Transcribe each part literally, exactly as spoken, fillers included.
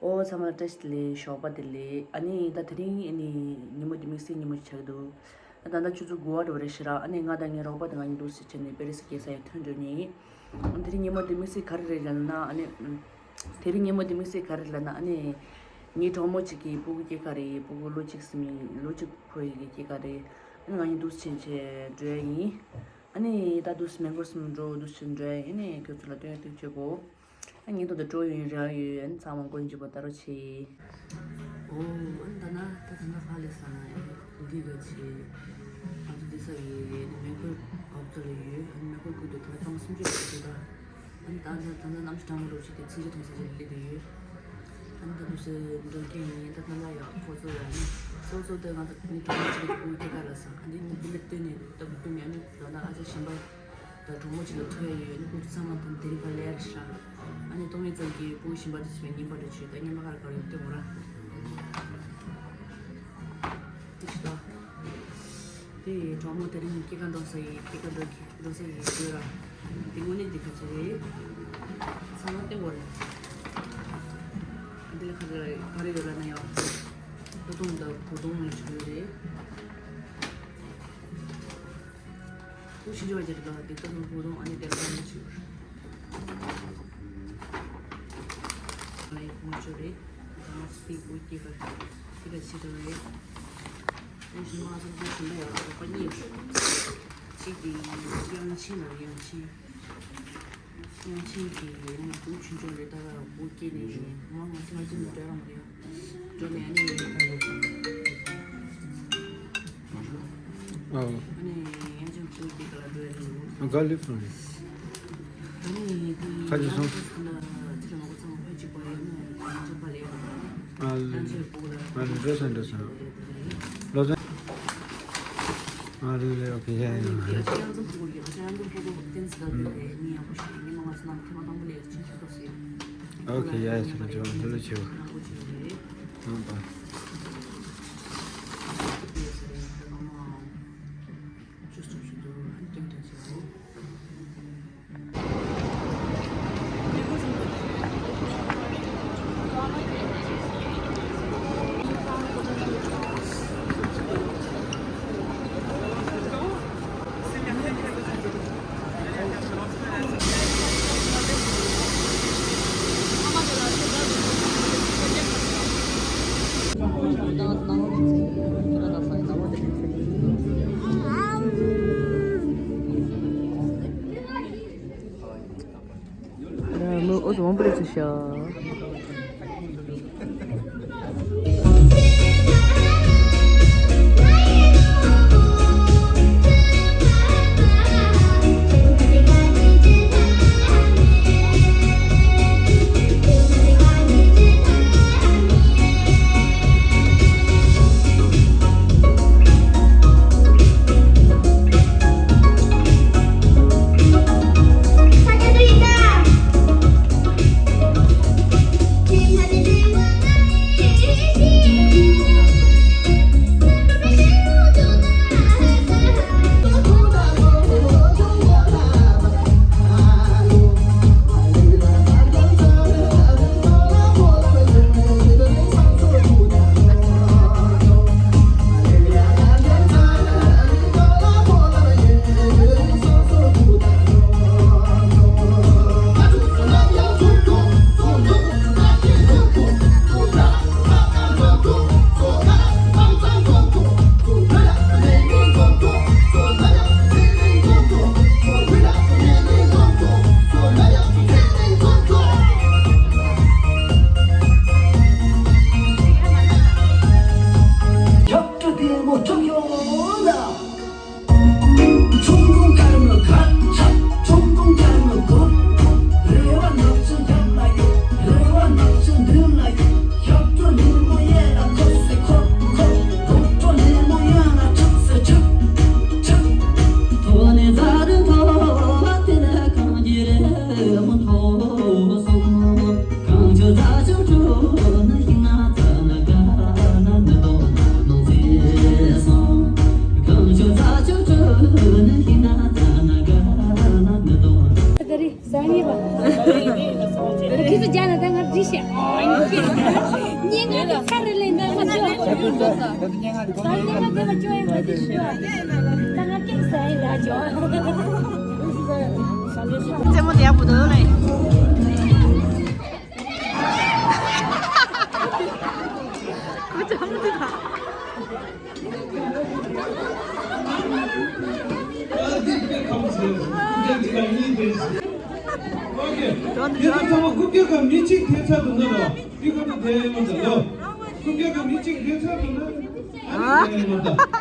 ཨོ་ཚང་མ་ལ་བཀྲ་ཤིས་བདེ་ལེགས། ཞོགས་པ་བདེ་ལེགས། ཨ་ནི་ད་དེ་རིང་ཨ་ནི་ཉིན་མོ་འདི་དམིགས་བསལ་ཉིན་མོ་ཞིག་ཆགས་ཀྱི་འདུག་ད་ལྟ་ཆུ་ཚོད་དགུ་པ་འགྲོ་བ་རེད་ཤག་ཨ་ནི་ང་དང་ངའི་རོགས་པ་དང་ང་གཉིས་འདུག་སེ་བྱས་ནས་པེ་རི་སི་རྒྱལ་ས་ཡར་ཐོན་འགྲོ་ནི་ཡིན། ཨ་དེ་རིང་ཉིན་མོ་འདི་དམིགས་བསལ་ག་རེ་རེད་ལབ་ན། ཨ་ནི་དེ་རིང་ཉིན་མོ་འདི་དམིགས་བསལ་ག་རེ་ལབ་ན། ཨ་ནི་ངའི་གྲོགས་མོ་གཅིག་གི་སྤུ་གུ་སྐྱེས་ཀ་རེད། སྤུ་གུ་ལོ་གཅིག་ཟིན་མི་ལོ་གཅིག་འཁོར་ཡི་གི་སྐྱེས་ཀ་རེད། ཨ་ནི་ང་གཉིས་འདུག་སེ་བྱས་བྱས་འགྲོ་ཡ་ཡིན། ཨ་ནི་ད་འདུག་སེ་མེག་ལོར་སེམས་འགྲོ་འདུག་སེ་འགྲོ་ཡ་ཡིན། ཨ་ནི་ཁྱོད་ཚོ་ལ་སྟོན་ཡ་ཐུགས་ཆེ་གོ། ཨ་ངའི་ཐོག་ཏུ་སྤྲོ་ཡོན་རག་ཡོད། ཨ་ནི་ཚང་མ་མགོ་མཇུག་པ་ལྟ་རོགས་བྱེད། ཨོ། ཨ་ནི་ད་ན་ད་ད་ན་ཧ་ལས་ས་ན་ཡ་འདི་ག་ཆེ། ང་ཚོ་འདི་ས་ཡོད། ཨ་ནི་མེག་ལོར་ཨབ་ཏུ་ལ་ཡོད། ཨ་ནི་མེག་ལོར་ཁུལ་དུ་ད་ལྟ་སྟོང་སུམ་ཅུ་ཞིག་འདུག་ད། ཨ་ནི་ད་ད་ད་ད་གནམ་གཤིས་གྲང་མོ་འགྲོ་ཆེད་དུ་ཚིག་ཇ་འཐུང་ས་ཅིག་སླེབས་བསྡད་ཡོད། ཨ་ནི་ད་འདུག་སེ་འགྲོ་མཁན་ཡིན། ད་ད་ལ་ཡ་ཁོ་ཚོ་ཡ་ནི་སོ་སོ་ད་ང་ཚོ་ནི་གྲོགས་མོ་གཅིག་གི་སྤུ་གུ་སྐྱེས་ཀ་ལ་ས། ཨ་ནི་ནི་འདི་ལ་བསྟན་ནས་ད་བུ་ཀུན་ཡ་ནི་ད་ད་ཨ་ཅག་གཞན་པ། ད་གྲོགས་མོ་གཅིག་ལ་ཐུག་ཡ་ཡོད། ནི་ཁོང་ཚོ་ཚང་མ་དང་དེ་རིང་ཕར་ལས་ཡར་ཤག་ཨ་ནི་གཏོང་ཡ་ཙམ་གྱིས་སྤུ་གུ་གཞན་པ་དེ་ཚོ་བའི་ཉིན་པར་དུ་ཆུ་ད་ཉི་མ་ཁར་ག་རེ་སྟོན་འོ་ར། དེ་ཤི་ད། དེ་གྲོགས་མོ་དེ་རིང་སྐྱེས་ཀ་འགྲོ་ས་ཡི་སྐྱེས་ཀ་འགྲོ་གི་འགྲོ་ས་ཡི་ཡོད་ར། དེ་དངོས་གནས་དེ་ག་ཚོད་རེད། ཚང་མ་སྟོན་འོ་ར། དེ་ལ་ག་རེ་ག་རེ་ཡོད་ལ་ན་ཡ། ད་དུང་ད་གོ་དུང་ལ་ཆུ་རེད། ཀུ་ཤུ་ཅོ་ཅེ་རེད་དོ། དེ་ལྟ་བུ་ཧུ་རུང་ཨ་ནི་དེ་ལྟ་བུ་ཅིག་ལ་ཡི་མོ་ཅོ་རེད། གང་སི་ཀུ་ཀི་ག་ཏི་ག་ཆི་ཏོ་རེད། ཨེ་ཤི་མ་ཚོ་དེ་ཤི་ན་ཡ་རོགས་པ་གཉིས་ཤིག་དེ་དབྱངས་ཅན་ལ་དབྱངས་ཅན། དབྱངས་ཅན་གྱི་ཡི་མོ་ཀུ་ཆུང་ཆུང་རེད། ད་ག་རང་བུ་སྐྱེས་ནས་ཡིན། མ་ང་ཚོ་ང་ཚོ་འདྲ་རང་རེད། འགྲོ་ནས་ཨ་ནི་ཨ་ནི་ཡང་ཅིག་ཚུར་འདི་ག་ལ་འགྲོ་ཡ་རེད། ཨ་ག་ལེ་ཕུ་རེད། ཨ་ནི་འདི་ཁ་ཅིག་སོང་། ཡང་ཅིག་ཁ་ལ་ཚང་མ་ཕལ་ཆེར་པ་ཡོད་ན་ཡང་ཅིག་པ་ལས་ཡོད། ཨ་ལེ། ཡང་ཅིག་པུ་ལ་ཨ་ལེ། འགྲོ་སོང་། འགྲོ་སོང་། ལོ་ཚན། ཨ་ལེ་ལེ། ཨོ་ཁེ། ཡ་ཡ། ཨ་ནི་འདི་ཨ་ཅག་ཡང་ཅིག་ཕུ་གུ་ཡོད། ཨ་ཅག་ཡང་ཅིག་ཕུ་གུ་ཏན་སི་ད་འདི་རེད། མི་ཡག་པོ་ཞིག་ཡིན། མི་མང་ང་ཚོ་ནང་ཐེངས་མ་དང་པོ་ལས་ཡག་ཅིག་ཞིག་ཐོབ་སོང་། ཨོ་ཁེ། ཡ་ཡ། ཟེར་ན་ཇོ་ལྷོད་ལྷོད་བྱེད། ཨང་པ། རྩེད་མོ་དེ་ཡག་པོ་འདུག་ལེ། ཁྱེད་ཚོ་ཚང་མ་རྐུབ་བཀྱག་ག་མི་གཅིག་ཐེབས་ཚར་འདུག་ན་ལོ། འདི་ཁ་ཐུག་དེ་མ་ཚར་ལོ། རྐུབ་བཀྱག་ག་མི་གཅིག་ཐེབས་ཚར་འདུག་ན། ཨ་ནི་དེ་མ་ཚར།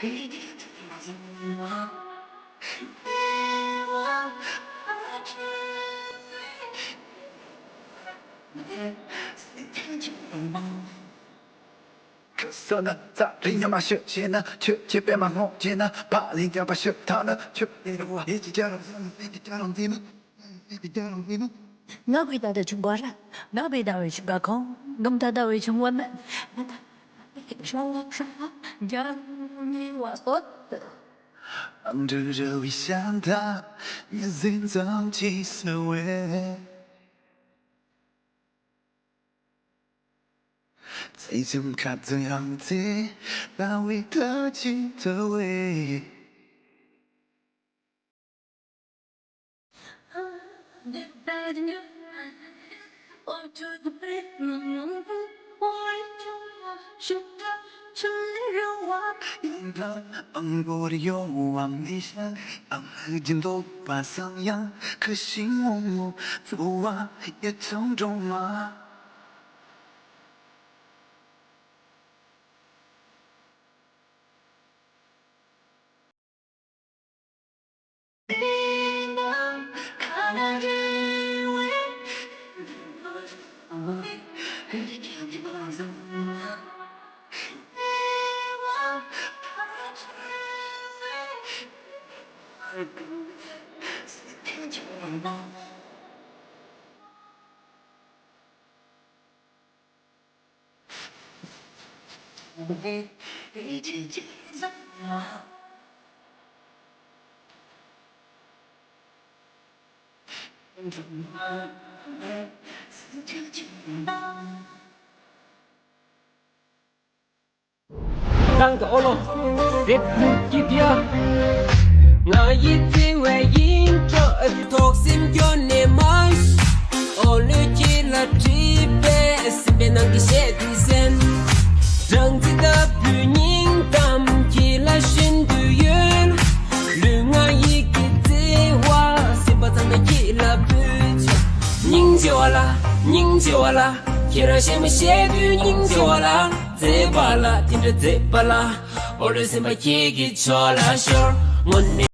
ཁ་སང་ན་ཚ་རིང་ཉམས་མ་ཤོད་བྱས་ན་ཁྱོད་ཀྱི་པད་མ་སྔོ་བྱས་ན་བག་ལེན་རྒྱབ་པ་ཤོད་ཐ་ན་ཁྱོད་ལས་རུ་བ་ཡེ་ཅི་ཅ་རང་ཟིན་ཡེ་ཅི་ཅ་རང་ཟིན་ཡེ་ཅི་ཅ་རང་ཟིན། ང་བའི་ད་ད་ཆུང་བ་ར་ང་བའི་ད་བའི་ཆུང་བ་ཁོང་ངམ་ད་ད་བའི་ཆུང་བ་མེད། རྒྱ་མི་བ་སོད། འབྲུ་ར་བའི་ཤ་མདའ་ཉི་ཟིང་ཙམ་གྱིས་བསུ་བས། ཚེ་ཆུང་ཁ་ཚུ་ཡང་ཚེ་ལྟ་བའི་ཐབས་ཀྱིས་ཐུ་བས། དང་དུ་ཨོ་ལོ། སེབ་ཀྱི་དེ་ཡ། ང་ཡི་བརྩེ་བའི་ཡིད་འཕྲོག་ཐོག་སེམས་སྐྱོ་ནས་མ། ཨོ་ལོས་ཁྱེད་ལ་བྲིས་པས་སེམས་པའི་ནང་གི་བཤད་དུས་སེམས། སྦྲང་རྩི་ལྟ་བུའི་སྙིང་གཏམ་ཁྱེད་ལ་ཤིན་ཏུ་ཡོད། ལུས་ངག་ཡིད་ཀྱི་བརྩེ་བ་སེམས་པ་ཚང་མ་ཁྱེད་ལ་ཕུལ་ཆོག་སྙིང་རྗེ་བ་ལ་སྙིང་རྗེ་བ་ལ། ཁྱེད་རང་བཤད་མ་བཤད་དུས་སྙིང་རྗེ་བ་ལ། མཛེས་པ་ལ་དེ་འདྲ་མཛེས་པ་ལ། ཨོ་ལོས་སེམས་པ་ཁྱེད་ཀྱི་ཕྱོགས་ལ་ཤོར། དངོས་གནས།